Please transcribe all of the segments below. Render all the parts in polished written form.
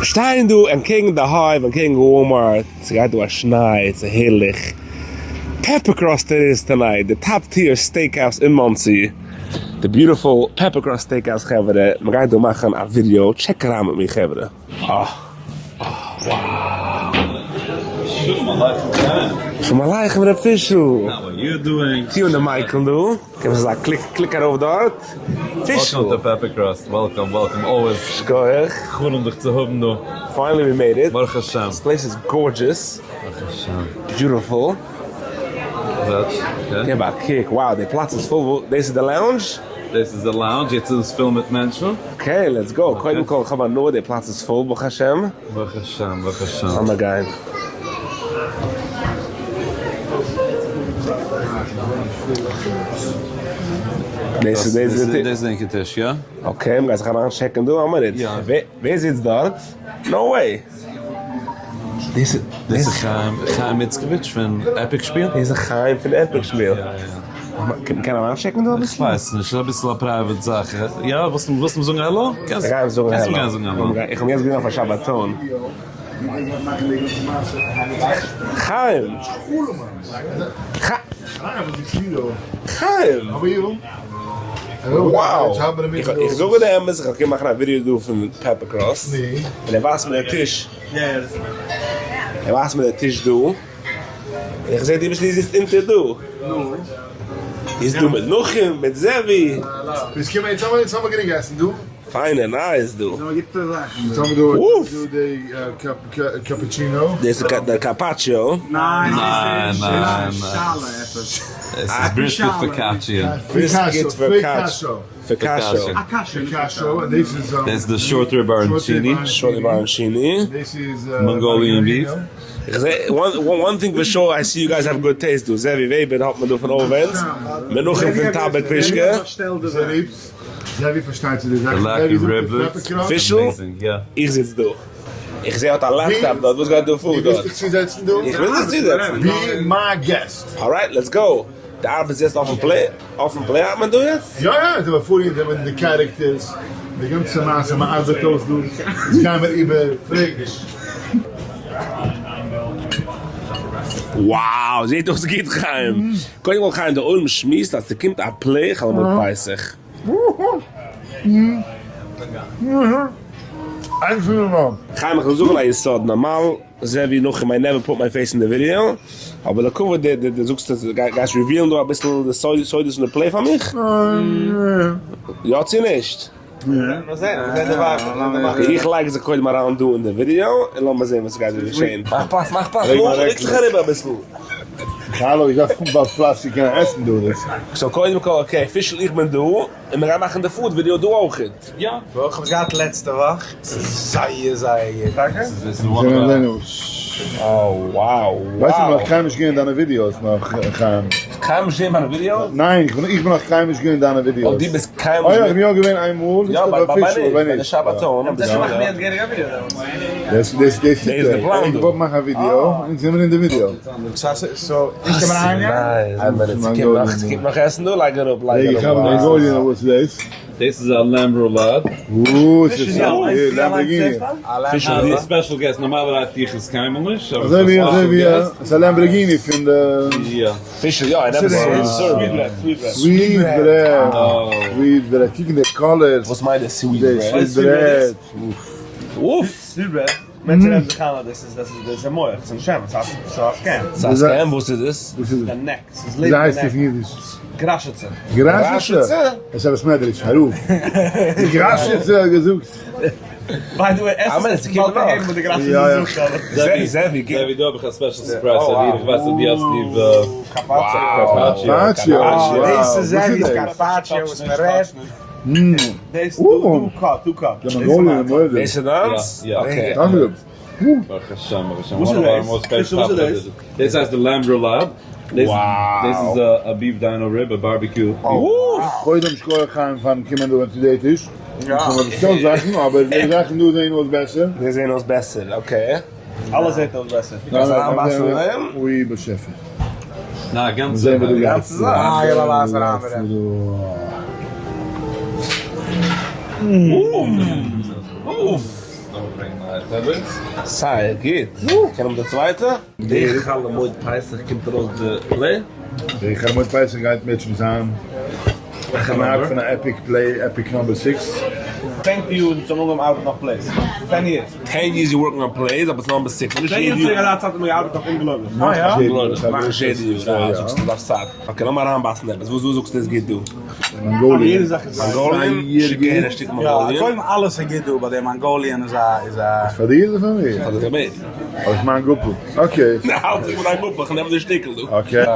שטייען דא אנטקעגן די הייוו אנטקעגן וואלמארט, ס'גייט דא א שניי, ס'הערליך, Pepper Crust it is tonight, די top tier steak house אין מאנסי, די beautiful Pepper Crust steak house חברה, מ'גייט דא מאכן א ווידיאו, check אריין מיט מיר חברה. אה אה שלום עליכם חיים. שלום עליכם ר' פישל. How are you doing? טוה אן די mic ל דא, געב עס אזא click click ארויף דארט. פישל. Welcome to Pepper Crust, welcome welcome always. שכוח. חלום דיך צו האבן דא. Finally we made it. ברוך השם. This place is gorgeous. ברוך השם. Beautiful. זעץ, okay. געב א קוק, wow די פלאץ איז פול, דאס איז די lounge? דאס איז די lounge, יעצט איז עס פול מיט מענטשן. Okay let's go, קודם כל איך האב הנאה די פלאץ איז פול ברוך השם. ברוך השם ברוך השם. לאמיר גיין. דאס איז דאס איז די טיש יא? Okay מ'גייט זיך אריין check ן דא א מינוט. ווער זיצט דארט? No way! דאס איז חיים חיים איצקאוויטש פון Epic שפיל? דאס איז חיים פון Epic שפיל. מ'קען אריין check ן דא אביסל? כ'ווייס נישט, ס'איז אביסל א private זאך. יא, ווילסט אים זאגן העלא? איך גיי אים זאגן העלא. איך האב יעצט געווען אויף א שבתון. חיים! חיים! Wow! איך זאג דיר די אמת, איך האב געקומען מאכן א ווידעא דא פון Pepper Crust, און ער ווייזט מיר די טיש, ער ווייזט מיר די טיש דא, און איך זעה דו ביסט דו זיצט אונטער דא. איז דא מיט נחום, מיט זעווי. פיינע נייעס דא. אוף! דאס איז דער carpaccio. ניין ניין ניין. עס איז brisket focaccia. Brisket focaccia. דאס איז די short rib arancini. Short rib arancini. Mongolian beef. איך זע, one thing for sure, I see you guys have good taste דא. זעווי וועבער האט מען דא פון אויווענס. מנחם פון טאבעק פישקע. זעווי פארשטייט צו די זאכן. פישל, איך זיץ דא. איך זעה האט א laptop דארט, וואס גייט דא פאר דארט? דו ווילסט דיך צוזעצן דא? איך וויל זיך צוזעצן. Be my guest. Alright let's go. די ארבעט איז יעצט אויפן play, אויפן play האלט מען דא יעצט? יא יא, די בעפאר די מיט די characters, די גאנצע מעשה, מען ארבעט אויס דא, יעצט גייען מיר איבער, פרעג נישט. Wow, זעט אויס גוט חיים. קודם כל חיים, די עולם שמועסט אז ס'קומט א play חול המועד פסח. חיים איך וויל זאגן א יסוד, נארמאל זע ווי נחום I never put my face אין די ווידעא, אבער לכבוד די די זאגסט אז גייסט reveal ן דא אביסל די סודות פון די play פאר מיך? יא צו נישט? Okay איך לייג זיך קודם אריין דא אין די ווידעא און לאמיר זען וואס גייט דא געשען. מאך פלאץ מאך פלאץ נו רוק זיך אריבער אביסל. האלא איך דארף באלד פלאץ צו קענען עסן דא. So קודם כל okay פישל איך בין דא און מיר גייען מאכן די food video דא אויכעט. יא, איך האב עס געהאט לעצטע וואך, ס'איז זייער זייער גוט. טאקע? Wow ווייסט איך בין נאך קיינמאל נישט געווען אין דיינע ווידיאוס נאך חיים. קיינמאל נישט געזען מיינע ווידיאוס? ניין, איך בין נאך קיינמאל נישט געווען אין דיינע ווידיאוס. oh דו ביסט קיינמאל נישט געווען? איך בין יא געווען איינמאל, יא ביי ביי די שבתון. דאס איז די פלאן דא. איך וואלט מאכן א ווידיאו, אונז זעמיר אין די ווידיאו. So איך קען מיר אריינגיין? ס'קומט נאך עסן דא? לייג אראפ לייג אראפ. איך האב Mongolian וואס איז דאס? דאס איז א lamb roulade. אוה ס'איז א Lamborghini. א special guest, נארמאלערהייט טו איך עס קיינמאל נישט, אבער אזוי ווי אזוי ווי ס'איז א Lamborghini פון די. יא. פישל יא, I never saw it served. Sweet bread. Sweet bread. קוק אין די colors. וואס מיינט די sweet bread? Sweet bread. אוף. Sweet bread. מענטשן רעדן זיך איין אז דאס איז דאס איז דאס איז מח, ס'איז נישט אמת, ס'איז א scam. ס'איז א scam? וואס איז עס? די neck, ס'איז לעבן די וויאזוי הייסט עס אין אידיש? גראשעצע. גראשעצע? עס איז א בית מדרש, הרב. גראשעצע האט געזאגט. By the way, עס איז באלד אהיים וואס די גראשעצע זאגט אבער. זעווי, זעווי, דא האב איך א special surprise פאר דיר, איך ווייס אז דו האסט ליב carpaccio. דאס איז זעווי'ס carpaccio וואס מען רעדט. דאס דא cut, דא cut. דאס איז דיינס? יא. Okay. ברוך השם, ברוך השם. וואס איז דאס? וואס איז דאס? דאס הייסט די lamb roulade. דאס איז א beef dino rib, א barbecue. קודם שכוח חיים פארן קומען דא צו די טיש. איך האב באשטעלט זאכן אבער די זאכן דא זעהן אויס בעסער. די זעהן אויס בעסער, okay. אלעס זעהט אויס בעסער. קענסט אריינבייסן אין דעם? אוי באשעפער. נא, גאנצע גאנצע זאך. אה, יאללה לאז אריין מיט דעם. אוף! אוף! ברענגען נייע טעלערס. זייער גוט. קען האבן די צווייטע? די חול המועד פסח קומט ארויס די play? די חול המועד פסח גייט מערטשעם זיין א קנאק פון א epic play, epic number six. 10 יאר זיי האבן אנגעהויבן ארבעטן אויף plays. 10 years. 10 years you working on plays אבער ס'איז number six. 10 יאר צוריק אזא צייט האט מען געארבעט אויף אומגלויבליך. נאך נישט יעדע יאר. זאגסטו דארפסט צייט. okay לאמיר אריינבייסן עפעס. וואס זאגסטו איז גוט דא? Mongolian. Mongolian? שיק אהער א שטיק Mongolian. קודם אלעס איז גוט דא ביי די Mongolian איז א איז א. פאר דיר אדער פאר מיר? פאר דיר. אויף מיין גאפל. okay. האלט זיך מיט דיין גאפל, איך נעם די שטיקל דא. okay.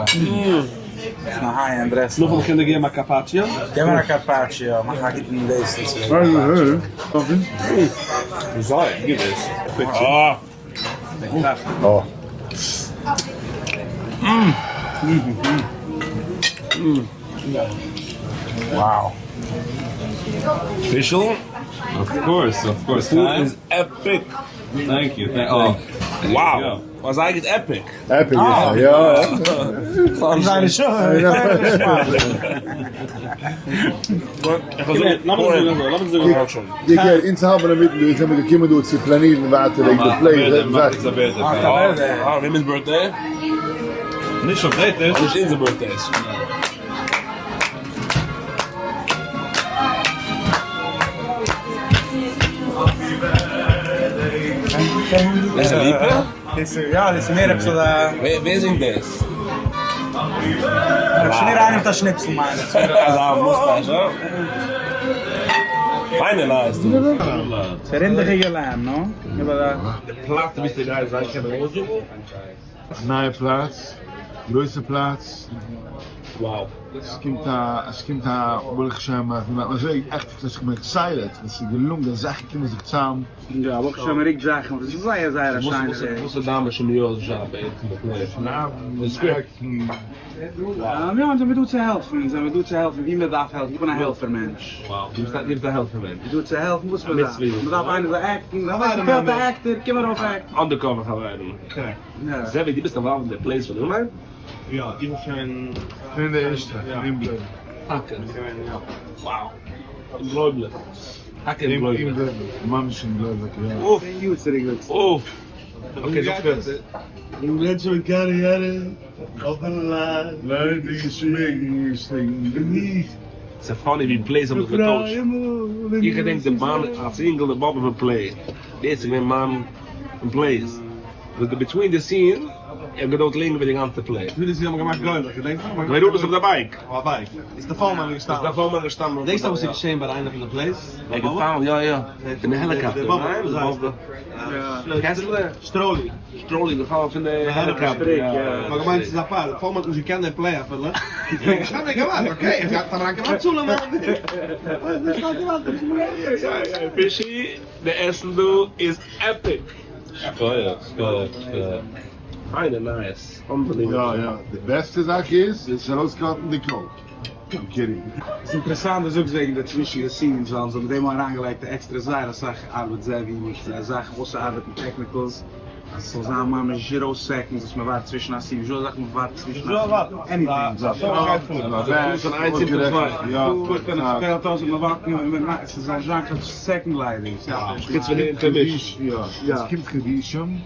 ס'איז א high end restaurant. נאכדעם קען דיר געבן א carpaccio. געב מיר א carpaccio, מאך א גוטן דעיס. זייער גוט דאס. אה. אה. Wow. פישל? Of course, of course. Food is epic. Thank you. Thank oh. Wow. וואס זייער גוט epic. Epic איז יא. זיינע שוין. לאמיר זאגן אזוי. די קער, אונז האלט מען אינמיטן דא, אונז זעמיר געקומען דא צו פלאנירן ווייטער וועגן די play זאכן. אה, וועמענס birthday? נישט אויף די טיש. נישט אונזער birthdays. דאס איז ליפא? דאס איז יא, דאס איז מער עפעס אזא. ווער זינגט דאס? שמיר איינעם מיט א שניפסל מיין איך. אזא מוסטאש, הא? פיינע נייעס דא. ס'איז רינדעכיגע lamb, no? די פלאץ ווי ס'גייט זיין קען מען אויסזאגן? נייע פלאץ, גרויסע פלאץ. Wow. עס קומט א, עס קומט א, ברוך השם, אז מען אזוי עכט איך בין excited, עס איז געלונגען, זאכן קומען זיך צאם. יא, ברוך השם מען רוקט זאכן, עס איז זייער זייער א שיינע וועג. וואס איז דיין משמעות דזשאב אין די play? די script. יא, אונז זעמיר דא צו העלפן, אונז זעמיר דא צו העלפן ווי מען דארף העלפן, איך בין א העלפער מענטש. Wow, דו ביסט א העלפער מענטש. דא צו העלפן וואס מען דארף, מען דארף איינער זאל act ן, פעלט א actor, קום ארויף act ן. Undercover חברים. זעווי, דו ביסט involved אין די plays פון אנהייב? יא, איך בין שוין. פון די ערשטע, פון אומגלויבליך. טאקע? Wow. אומגלויבליך. טאקע אומגלויבליך. ממש אומגלויבליך, יא. אוף. צען יאר צוריק זאגסטו. אוף. Okay, זאג פערציג. מענטשן מיט קאריערע, אויפן line. ליידיג געשריגן, געשריגן. ס'איז funny ווי plays האבן זיך געטוישט. איך געדענק די באן אלס אינגל די באבע פון play. דאס איז געווען מיין פון plays. וואס די between the scene האט געדויערט לענגער ווי די גאנצע play. Between the scene האט מען געמאכט גוילעך, געדענקסט נאך? געווען אויף די bike. אויף א bike. איז די פארמאן געשטאנען. איז די פארמאן געשטאנען. געדענקסט נאך וואס איז געשען ביי איינע פון די plays? ער געפאלן, יא יא. פון די helicopter, ניין? קעסלער? שטרולי. שטרולי געפאלן פון די helicopter. מ'האט געמיינט ס'איז א פאר, די פארמאן האט נישט געקענט די play אפילו. געשטאנען געווארט, okay, עס גייט אריינקומען א הצלה מאן. פישי, די עסן דא איז epic! שכוח, שכוח, שכוח. פיינע נייעס, unbelievable. יא יא, די בעסטע זאך איז, עס איז ארויסגעקאטן די coke. I'm kidding. ס'איז אינטערעסאנט דו זאגסט וועגן די צווישן די scenes, ווייל זיי האבן דעם מאל אריינגעלייגט עקסטערע זייער אסאך ארבעט זעווי מיט זאכן אויסצוארבעטן technicals, אז עס זאל זיין ממש zero seconds וואס מען ווארט צווישן א scene, נישטא אזא זאך מען ווארט צווישן א scene, anything. פעלט אויס אז מען ווארט, עס זאל נישט זיין קיין second ליידיג. חוץ פון די intermission. יא, עס קומט חידושים.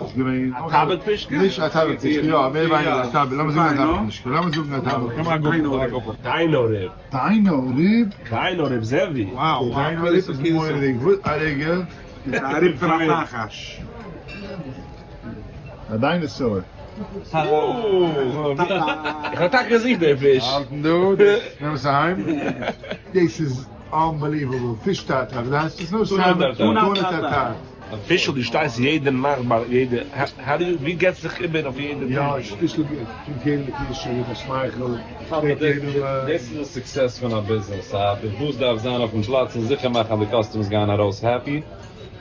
א טאבעק פישקע? נישט א טאבעק פישקע, יא, מער ווייניגער א טאבעק, לאמיר זאגן א טאבעק פישקע, לאמיר זאגן א טאבעק פישקע. Dino rib. Dino rib? Dino rib, זעווי. Wow, dino rib איז מורא'דיג, וואס א רגע. א rib פון א נחש. א dinosaur. איך האב טאקע געזוכט די פיש. האלטן דא, נעם עס אהיים. דאס איז unbelievable, פיש טארטאר, ווי הייסט עס נאר? Tuna tuna tartare. פישל דו שטייסט יעדע נאכט ביי יעדע, how do you, ווי געבסט זיך איבער אויף יעדע יא, פישל קומט יעדע קישן מיט א שמייכל. דאס איז די success פון א ביזנעס, א באס דארף זיין אויפן פלאץ און זיכער מאכן אז די customers גייען ארויס happy,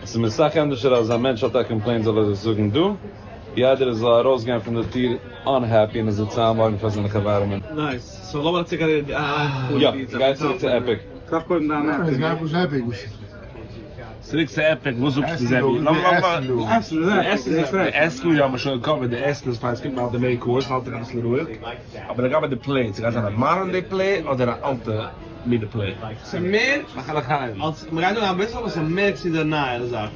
עס איז מיר סאך ענדערשער אז א מענטש האט א complaint זאל ער עס זאגן דא, ווי איידער ער זאל ארויסגיין פון די טיר unhappy און עס דערציילן מארגן פאר זיינע חברים. Nice, so לאמיר צוריק אריין. יא, גיי צוריק צו epic. כ'דארף קודם דיין עס גייט נישט epic. צוריק צו עפעק, וואס זאגסטו זעבי? די עסן יא האבן שוין גע cover ט, די עסן איז פיין, עס קומט נאך די main course, האלט זיך אביסל רואיג, אבער לגבי די plate, ס'גייט זיין א modern day plate אדער א אלטע מידע plate? ס'מער מאך א לחיים. אלס מ'גייט זאגן אביסל אבער ס'מער צו די נייערע זאך.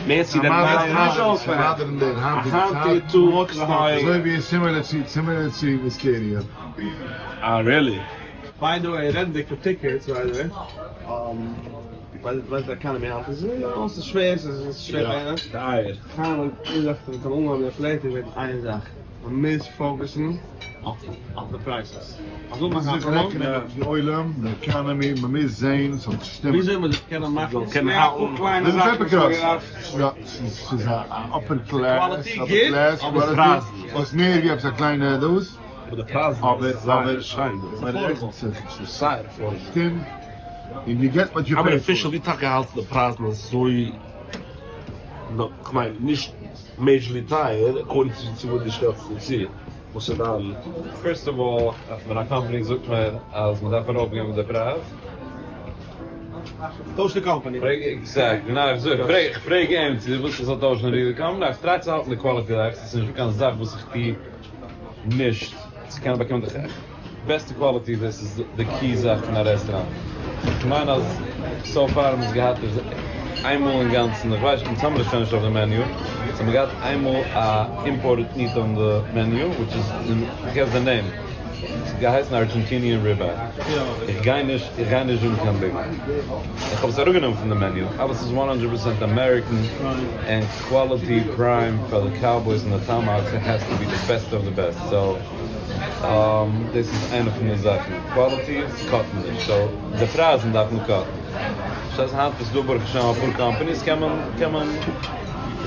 מער צו די נייערע. ס'מאדערן דער היינטיגע היינטיגע טאג style. אזוי ווי similar צו similar צו מיסקעריע. אה really? by the way רעדנדיג פון tickets by the way. ווייסט די economy היינט איז יא ס'איז שווער ס'איז שווער פאר יענעם. די אייער. חיים האט געזאגט אז מ'קען אנהויבן די plate איז וועגן איין זאך, מ'מוז focus ן אויף די prices. אזוי מאכן א פראמא. די עולם, די economy, מ'מוז זעהן ס'זאל שטימען. וויאזוי מ'זאל קענען מאכן זאל קענען האלטן. קליינע זאכן וואס מ'האט געדארפט. יא, ס'איז א upper class, upper class quality, וואס מער ווי עפעס א קליינע דאס. אבער די פרייזן איז זייער שיין. ס'איז זייער affordable. שטימט. און you get what you pay אבער for. פישל ווי טאקע האלטסטו די פרייזן אזוי כ'מיין נישט majorly טייער according צו וואס דו שטעלסט צו וואס איז דיין. First of all, ווען א קאמפאני זאגט מיר אז מען דארף ארויפגיין מיט די פרייז. טויש די קאמפאני. פרעג exact, ניין איך זאג, איך פרעג אים צו דו ווילסט איך זאל טוישן די קאמפאני, איך try צו האלטן די quality די העכסטע, ס'איז נישטא קיין זאך וואס איך טו נישט צו קענען באקומען די בעסטע quality, דאס איז די key זאך פון א רעסטוראנט, איך מיין אז so far האבן עס געהאט איינמאל אינגאנצן, איך ווייס אונז האמיר עס שוין נישט אויף די menu, אונז האמיר געהאט איינמאל א imported meat on the menu, which is, איך guess די name, עס האט געהייסן Argentinian ribeye, איך גיי נישט, איך גיי נישט זאגן קיין ליגנט, איך האב עס אראפגענומען פון די menu, אלעס איז one hundred percent American and quality prime פאר די cowboys און די tomahawks, it has to be the best of the best, so. דאס איז איינע פון די זאכן, quality cut מען נישט, so די פרייזן דארף מען cut ן. שטייסט היינט איז דא ברוך השם אפאר companies קען מען קען מען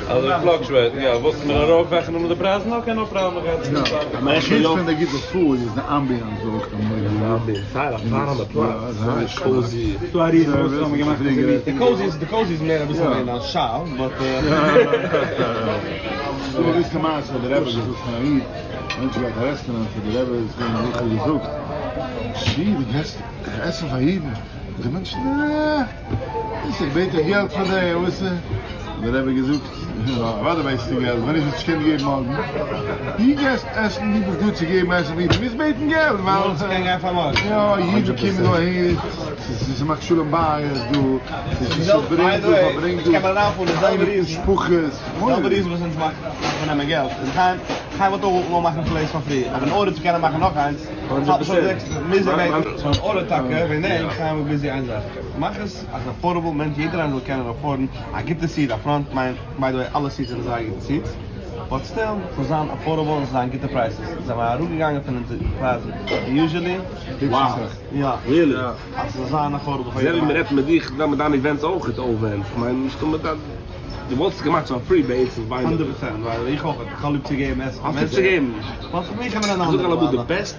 אזוי fluctuate ן, יא ווילסט מיר ארויף וועכענען מיט די פרייזן okay no problem איך גיי צו די חוץ פון די גוטע food איז די ambiance אויך א מורא'דיגע. זייער א ווארעמע פלאץ, זייער cozy. ס'דא א ריזן וואס האבן געמאכט די cozy איז די cozy איז מער אביסל מער דיין שאל but. דא וויסטע מעשה האט די רבי געזאגט פאר א איד. מענטש גייט א רעסטאראנט פאר די רבי איז געווען אזוי האט געזאגט שי די געסט עסן פאר אידן די מענטשן אה וואס איך בעט דיך געלט פאר דעם וואס האט די רבי געזאגט אוודאי בעטסטו געלט ווען נישט וואלסטו נישט געקענט געבן מארגן די געסט עסן די ביסט דא צו געבן עסן פאר אידן מוזט בעטן געלט ווייל יא אידן קומען דא אהער ס'מאכט שלום בית דא ס'ברענגט דא פארברענגט דא משפחות. זעלבע reason וואס אונז מאכן פון נעמען געלט איז חיים חיים וואלט אויך געוואלט מאכן plates פאר free אבער אין order צו קענען מאכן נאך איינס האלט שוין זעקס מוז ער בעטן so אין order טאקע וועגן דעם חיים איז busy איין זאך מאך עס אז affordable מענטש יעדער איינער זאל קענען afford ן א גוטע seat א front מיין by the way אלע seats זענען זייער גוטע seats but still ס'זאל זיין affordable און ס'זאל זיין גוטע prices זענען מיר אראפגעגאנגען פון אונזער פרייזן usually יא Really? אז ס'זאל זיין affordable פאר זעה ווי יעדעם מ'רעדט מיט דיך מיט דיינע events אויך אויף כ'מיין נישט מיט דיין. דו וואלסט עס געמאכט פאר free בעצם וויינען. הונדערט פראצענט ווייל איך אויך, איך האב ליב צו געבן עסן. האסט ליב צו געבן? ווייל פאר מיך איז מען אן איך זאג אנדערע אלעמאל די מעלה. best,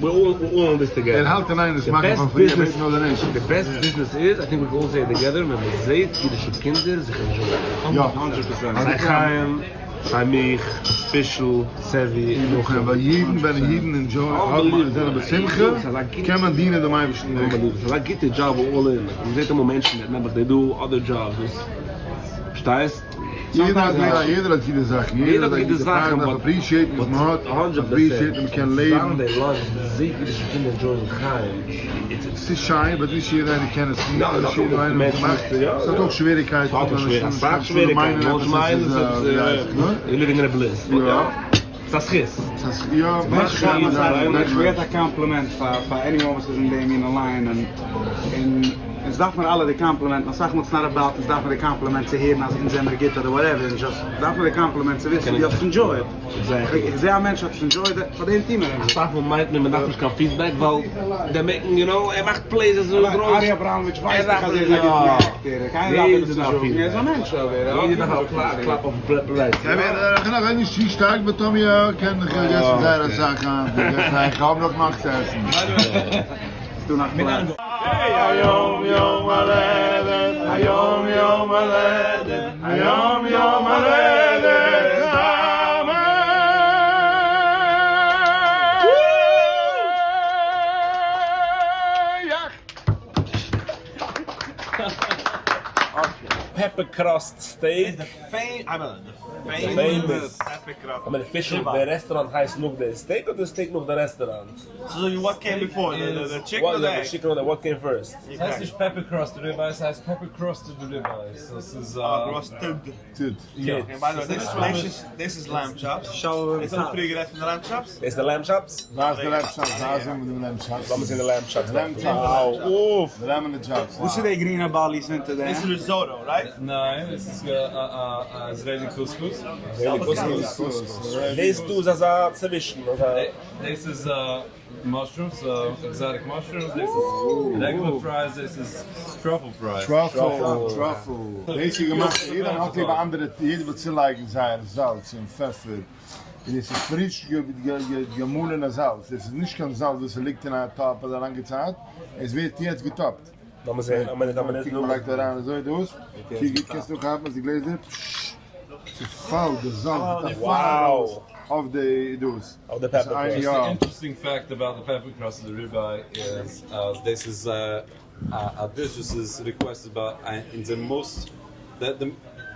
we're all in this together. ער האלט אין איין עס מאכן פאר free, ער בעט נאר די נישט. די best business איז, I think we can all say it together, ווען מען זעט אידישע קינדער זיך enjoy ען. יא. הונדערט פראצענט. סיי חיים, סיי מיך, פישל, סעווי, נחום. ווייל אידן ווען אידן enjoy ען, זענען בשמחה, קען מען דינען דעם אייבערשטן ריכטיג. ס'איז אזא גוטע דזשאב all in, מען זעט אמאל מענטשן נעבעך they do other jobs וואס. פארשטייסט? יעדער האט גוטע זאכן, יעדער האט א גוטע פארט, מ'דארף appreciate ן וואס מ'האט, appreciate ן מ'קען לעבן. ס'איז שיין, but נישט יעדער איינער קען עס נישט, נישט יעדער איינער האט געמאכט, ס'האט אויך שוועריקייטן, אסאך שוועריקייטן, ס'איז א זכות. יא, איך געט א compliment פאר anyone וואס איז אין די מינע line און אונז דארף מיר אלע די קאמפלימענטן, אסאך מאל it's not about אונז דארף מיר די קאמפלימענט צו הערן אז אונז זעמיר גוט אדער whatever, אונז just דארף מיר די קאמפלימענט צו וויסן דו האסט enjoyed, איך זע א מענטש האט עס enjoyed, פאר דעם טוה מיר אונז. אסאך מאל מיינט מען מען דארף נישט קיין feedback ווייל they're making you know ער מאכט plays אזוי גרויס. ארי אבראמאוויטש ווייסט דאך אז ער איז א גוטן actor, קיינער דארף אים עס נישט זאגן, ער איז א מענטש אבער ער יעדער דארף א קלאפ אויפן פלייצע. איך בין נישט צו שטארק but טאמי קען איך געגעסן זייער אסאך היינט, איך האב נאך נאך צו עסן. ס'דא נאך פלאץ. היום יום הולדת, היום יום הולדת, היום יום הולדת שמח! pepper crust steak. Famous. I mean official די רעסטוראנט הייסט נאך די steak אדער די steak נאך די רעסטוראנט? So what came before the chicken or the egg? Chicken אדער what came first? ס'הייסט נישט pepper crust ribeye, ס'הייסט pepper crusted ribeye, so ס'איז Crusted. יא. דאס איז lamb chops. דאס האב איך פריער גערעדט פון די lamb chops. דאס איז די lamb chops? ווייז די lamb chops, ווייז אים די lamb chops. לאמיר זען די lamb chops. Lamb chops. Wow, אוף. די lamb און די chops. וואס איז די גרינע באליס אונטער דעם? דאס איז risotto, right? ניין, עס איז א Israeli couscous. Israeli couscous. דאס דא איז אזא צווישן, אזא. דאס איז mushrooms, exotic mushrooms, דאס איז regular fries, דאס איז truffle fries. Truffle, truffle. דאס איז געמאכט, יעדער האט ליב א אנדערע, יעדער וויל צולייגן זייער זאלץ און פעפער, און דאס איז פריש געמאלענע זאלץ, דאס איז נישט קיין זאלץ וואס ליגט אין א טאפ אזא לאנגע צייט, עס ווערט יעצט געטאפט. לאמיר זען, א מינוט, א מינוט. קוק מ'לייגט אריין אזוי דאס, קוק גוט קענסט אנכאפן אז די גלעזער, פששש, ס'פאלט די זאלץ ווערט א פאל ארויס אויף די דאס. אויף די pepper crust. די interesting fact about די pepper crust ribeye איז אז דאס איז א dish וואס איז requested ביי אונזער most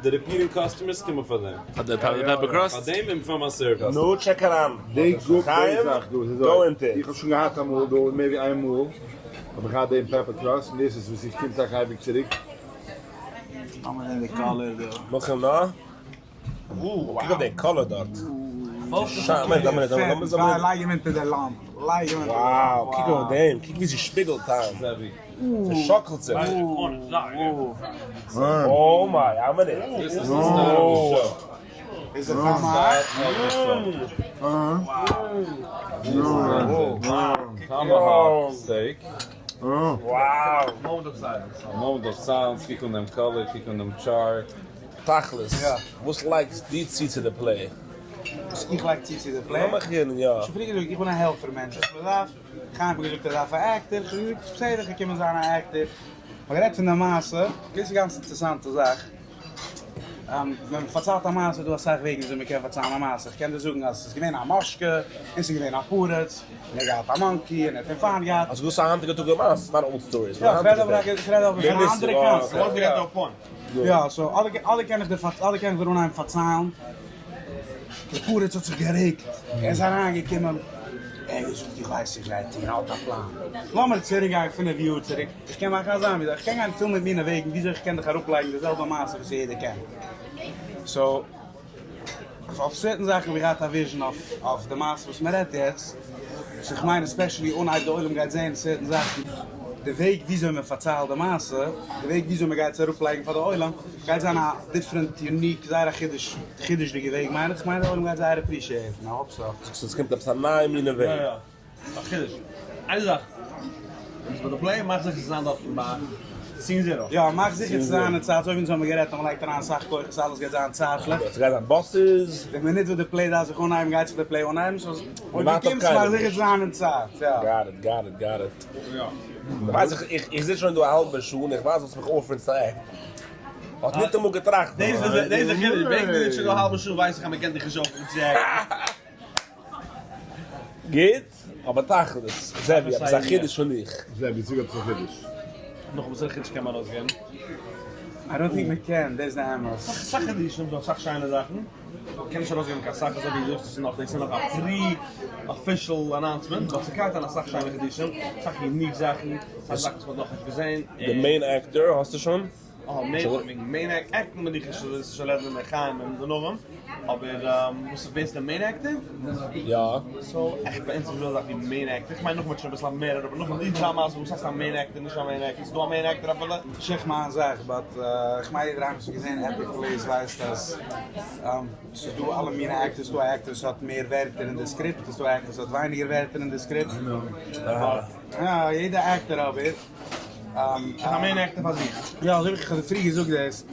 די repeating customers קומען פאר דעם. פאר די pepper crust? פאר דעם און פאר מיין service. נו check אריין. די גוט די זאך דא איז אזוי, אונטער. איך האב שוין געהאט אמאל דא מער ווי איין מאל האב איך געהאט דעם pepper crust און דאס איז וואס איך קום טאקע אייביג צוריק. לאמיר זען די color דא. נאכן נא. קוק אויף די color דארט. לייג אים אונטער די לאמפ. לייג אים אונטער די לאמפ. Wow, קוק אויף דעם, קוק ווי זי שפיגלט איין. זי שאקלט זיך. Oh my, א מינוט. This is the star of the show. איז עס א מאך? Tomahawk steak. Wow. Moment of silence. Moment of silence, קוק אן דעם color, קוק אן דעם char. תכלית, וואס לייגסט דו צו צו די play? איך לייג צו צו די play? לאמיך הערן, יא. שוין פריער געזאגט, איך בין א העלפער מענטש, וואס מען דארף, חיים האט געזאגט ער דארף א actor, איך האב געזאגט בסדר איך קען זיין א actor, מ'האט גערעדט פון די מעשה, דאס איז גאנץ אינטערעסאנטע זאך, ווען מען פארציילט א מעשה איז דא אסאך וועגן וויאזוי מען קען פארציילן א מעשה, איך קען דיר זאגן אז עס איז געווען א מאשקע, און עס איז געווען א פרץ, און ער האט געהאט א monkey, און ער האט אים פיינט געהאט. אז דאס איז א היינטיגע טאג מעשה, ס'איז not old stories. יא, איך רעד אבער איך רעד אבער פון א אנדערע concept. יא. יא, so אדער אדער קען איך דיר אדער קען איך דיר אנהייבן פארציילן. דער פרץ האט זיך גערעגט, ער איז אריינגעקומען, ער האט געזאגט איך ווייס איך גיי טון, ער האט א פלאן, לאמיר צוריק גיין פינף יאר צוריק, איך קען מאכן אזא מין זאך, איך קען גיין פיל מיט מינע וועגן וויאזוי איך קען דיך אראפלייגן די זעלבע מעשה וואס יעדער קען, so אויף certain זאכן האב איך געהאט א vision אויף די מעשה וואס מען רעדט יעצט, וואס איך מיין especially אנהייב די עולם גייט זעהן certain זאכן, די וועג וויאזוי מען פארציילט די מעשה, די וועג וויאזוי מען גייט עס אראפלייגן פאר די עולם, גייט זיין א different unique זייער א חידוש חידוש'דיגע וועג מיין איך, כ'מיין די עולם גייט זייער appreciate ן, I hope so. זאגסט עס קומט עפעס א נייע מינע וועג. יא יא, א חידוש. איין זאך, ביסט ביי די play, מאך זיכער צו זיין דארטן ביי scene zero. יא, מאך זיכער צו זיין אין צייט, אזוי ווי אונז האבן גערעדט אז מ'לייגט אריין אסאך כוחות אלעס גייט זיין צייטליך. ס'גייט זיין buses. די מינוט וואס די play דארף זיך אנהייבן גייט זיך די play אנהייבן, so אויב דו קומסט מאך זיכער צו זיין אין צייט, יא. Got it, got it, got it. ווייס איך, איך זיץ שוין דא א האלבע שעה און איך ווייס וואס מיך אויפרינט צו act ן. האט ניטאמאל געטראכט. דאס איז די חידוש, וועגן דו זיצט שוין דא א האלבע שעה ווייס איך אז מען קען דיך נישט אויפרינען צו act ן. גוט, אבער תכלית, זעבי, עפעס א חידוש פון דיך. זעבי, זאג עפעס א חידוש. נאך וואסערע חידוש קען מען ארויסגעבן? I don't think מען קען, דאס איז די אמת. אסאך חידושים, ס'דא אסאך שיינע זאכן. מ'קען נישט ארויסגעבן קיין סאך אזוי ווי דו זאגסט עס איז נאך דאס איז נאך א pre official announcement but ס'גייט זיין אסאך שיינע חידושים, אסאך unique זאכן, אסאך זאכן וואס מ'האט נאכנישט געזען. די main actor האסטו שוין? אה, main main actor בין איך נישט אזוי שוין רעדן מיט חיים און דערנאך, אבער וואס איז ווער איז די main actor? יא. So עכט ביי אונז איז נישטא אזא זאך ווי main actor, כ'מיין נאכדעם וועט שוין אביסל מער אבער נאכדעם די דראמא אז וואס הייסט א main actor נישט א main actor, ס'איז דא א main actor אפילו? שיך מיין זאך but כ'מיין יעדער איינער וואס האט געזען Epic Plays ווייסט אז ס'איז דא אלע מיני actors, ס'איז דא א actor וואס האט מער ווערטער אין די script, ס'איז דא א actor וואס האט ווייניגער ווערטער אין די script, יא יעדע actor אבער. ס'איז א main actor פאר זיך. יא אזוי ווי איך האב דיר פריער געזאגט דאס,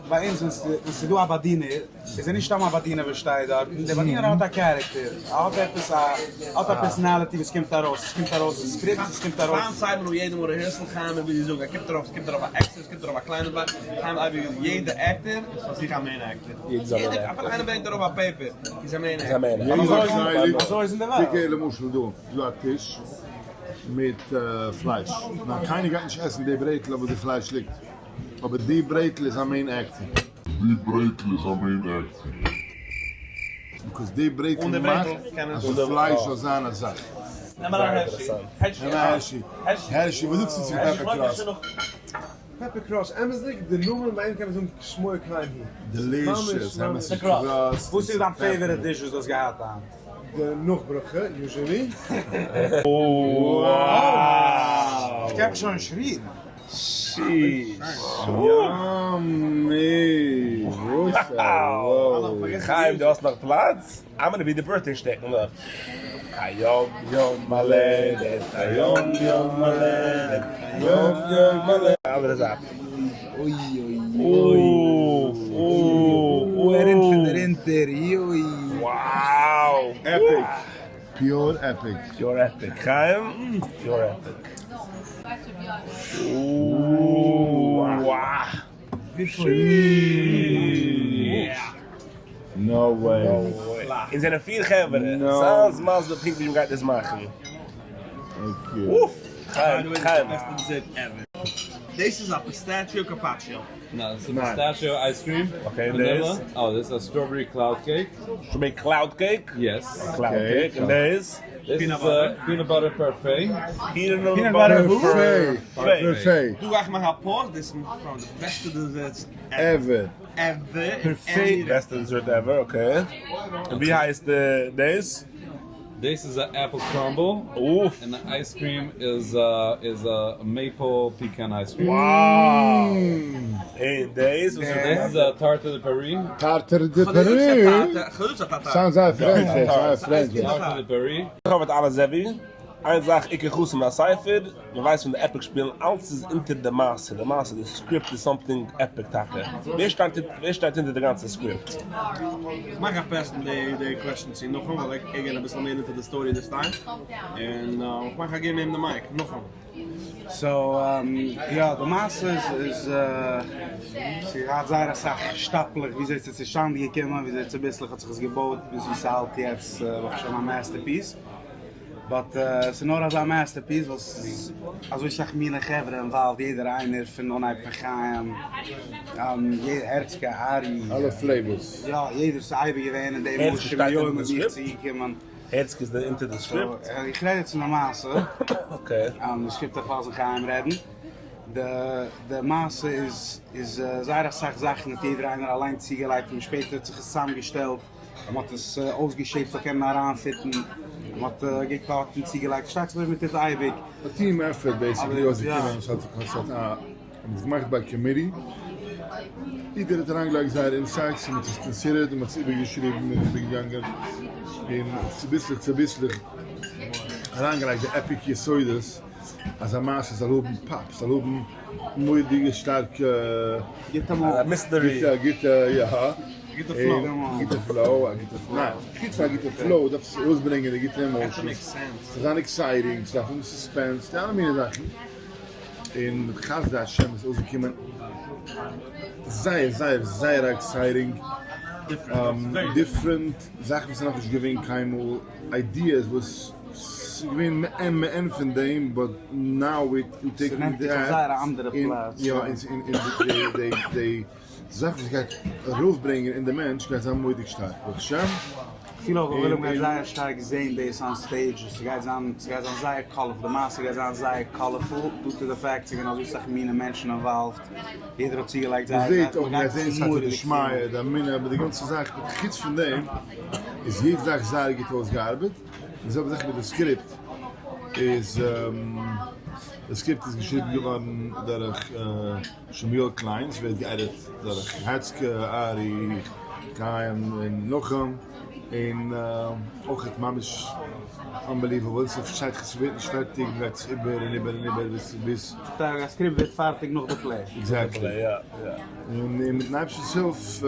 ביי אונז ווען ס'איז דא א באדינער, איז ער נישט סתם א באדינער וואס שטייט דארט, דער באדינער האט א character, ער האט עפעס א, האט א personality וואס קומט ארויס, עס קומט ארויס אין script, עס קומט ארויס. חיים סיימאן הוא יעדע מאל rehearsal, חיים ווי זי זאגט, ער קומט ארויף, עס קומט ארויף א עקסטער, עס קומט ארויף א קליינע באק, חיים אייביג איז יעדע actor איז פאר זיך א main actor, יעדער, אפילו איינער ברענגט ארויף א paper, איז א main actor. אזוי איז אין די וועלט. קוק למשל דא, איז דא א טיש מיט פלייש, נאר קיינער גייט נישט עסן די ברעטל אויף וואס די פלייש ליגט. אבער די ברעטל איז א main actor. די ברעטל איז א main actor. Because די ברעטל מאכט אז די פלייש זאל זיין א זאך. נעם אריין הערשי. נעם הערשי. הערשי, וואס זאגסטו צו pepper crust? Pepper crust, אמת'דיג, די נאמען ביי אים קען מען זאגן כשמו כן הוא. Delicious, אמת'דיג crust. וואס איז דיין favorite dish וואס דו האסט געהאט היינט? די נאכברכה, usually. איך קען מיך שוין נישט רירן. Sheesh. Yummy! וואס א wow. חיים דו האסט נאך פלאץ? I'm gonna be די birthday שטעקן נאך. היום יום הולדת, היום יום הולדת, היום יום הולדת. אנדערע זייט. אוי אוי אוי. אוי. ער רינט פון דערונטער, יוי. Wow. Epic. Pure epic. Pure epic. חיים, pure epic. No way. אונז זענען פיר חברה. זיי מסביר פונקט ווי מ'גייט דאס מאכן. Okay. חיים, חיים. דאס איז א pistachio carpaccio. No, it's a pistachio ice cream. Okay, Vanilla. this. Oh, this is a strawberry cloud cake. Strawberry cloud cake. Yes. Cloud cake. And this. This is a peanut butter parfait. Peanut Peanut butter butter Parfait. parfait. Parfait. דא גיי איך מאכן א pause, דאס איז פון די בעסטע desserts Ever. Ever. Parfait. בעסטע dessert ever, okay. און ווי הייסט דאס? This is an apple crumble. אוף. And the ice cream is uh, is a maple pecan ice cream. Wow. און דאס? וואס This איז is a tarte de Paris. Tarte de Paris. חלוץ א טאטע. Sounds like French. Sounds like French. Tarte de Paris. איך האב מיט אלע זעווי. איין זאך, עיקר חתן הספר, מען ווייסט פון די epic שפילן, אלץ איז אונטער די מעשה, די מעשה, די script איז something epic טאקע. ווער שטייט ווער שטייט אונטער די גאנצע script? איך מאך א pass די די question צו נחום, ווייל איך גיי אביסל מער into the story this time. און איך מאך א געב אים די mic, נחום. So, יא, די מעשה איז איז ס'האט זייער אסאך שטאפלעך וויאזוי ס'איז צושטאנד געקומען, וויאזוי צוביסלעך האט זיך עס געבויט ביז ווי ס'האלט יעצט ברוך השם א masterpiece. But ס'איז נאר אזא masterpiece ווייל ס'איז אזוי סאך מינע חברה involved, יעדער איינער פון אנהייב פון חיים, הערצקע, ארי. אלע flavors. יא, יעדער איז אייביג געווען אין דעם הערצקע מושב שטייט יום אונטער די מיט script? צוגעקומען. הערצקע איז אונטער די script? איך רעד יעצט פון די מעשה. Okay. די script דארף אלס חיים רעדן. די מעשה איז איז זייער אסאך זאכן האט יעדער איינער אליין צוגעלייגט און שפעטער האט זיך עס צוזאמגעשטעלט. מען האט עס אויסגע shape ט זאל קענען אריינ fit ן, מען האט געקאכט און צוגעלייגט, שטייט זיך אזוי ווי מען טוט אייביג. א team effort basically וואס געקומען עס האט עס האט א האט עס געמאכט ביי committee, יעדער האט אריינגעלייגט זייער insights און מען האט עס considered און מען האט עס איבערגעשריבן און איבערגעגאנגען און צוביסלעך צוביסלעך אריינגעלייגט די epic יסודות אז א מעשה זאל האבן פאפ, זאל האבן מורא'דיגע שטארקע גוטע מאל. Mystery. גוטע גוטע יא. גוטע flow. גוטע flow, א גוטע flow. חוץ פון א גוטע flow דארף עס ארויסברענגען די גוטע emotions, ס'זאל זיין exciting, ס'דארף האבן suspense, די אלע מיני זאכן. און חסדי השם איז אויסגעקומען זייער זייער זייער exciting, different, זאכן וואס איז נאכנישט געווען קיינמאל, ideas וואס ס'איז געווען מעין מעין פון דעם, but now we taking ס'נעמט דיך אויף זייער א אנדערע פלאץ. יא, און די זאך וואס גייט ארויפברענגען אין די מענטש גייט זיין מורא'דיג שטארק, ברוך השם. כ'פיל אויך וויל מ'גייט זייער שטארק זעהן דאס on stage, ס'גייט זיין ס'גייט זיין זייער colorful, די מעשה גייט זיין זייער colorful, due to the fact ס'געווען אזוי סאך מינע מענטשן involved, יעדער האט צוגעלייגט זייער מ'זעהט זאך, אויך מ'גייט זעהן סייעתא דשמיא, די אמונה, אבער די גאנצע זאך, חוץ פון דעם איז יעדע זאך זייער גוט אויסגעארבעט, די זעלבע זאך מיט די script איז, די script איז געשריבן געווארן דורך שמואל קליין, ס'ווערט גע edit דורך העצקע, ארי, חיים און נחום, און אויך ממש unbelievable, ס'פארשטייט זיך ס'ווערט נישט פערטיג, מ'גייט עס איבער און איבער און איבער ביז ביז. די script ווערט פארטיג נאך די play. Exactly. און מיטן אייבערשטנ'ס הילף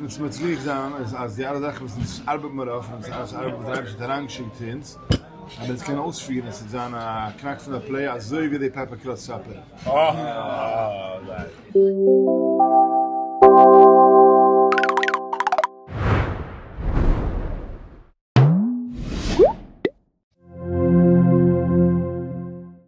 וועט מצליח זיין אז די אלע זאכן וואס אונז ארבעט מיר אויף און אלעס ארבעט וואס דער אייבערשטער האט אריינגעשיקט צו אונז, אז מען עס קען אויספירן, עס וועט זיין א קנאק פון א play אזוי ווי די pepper crust supper. אה, ניין.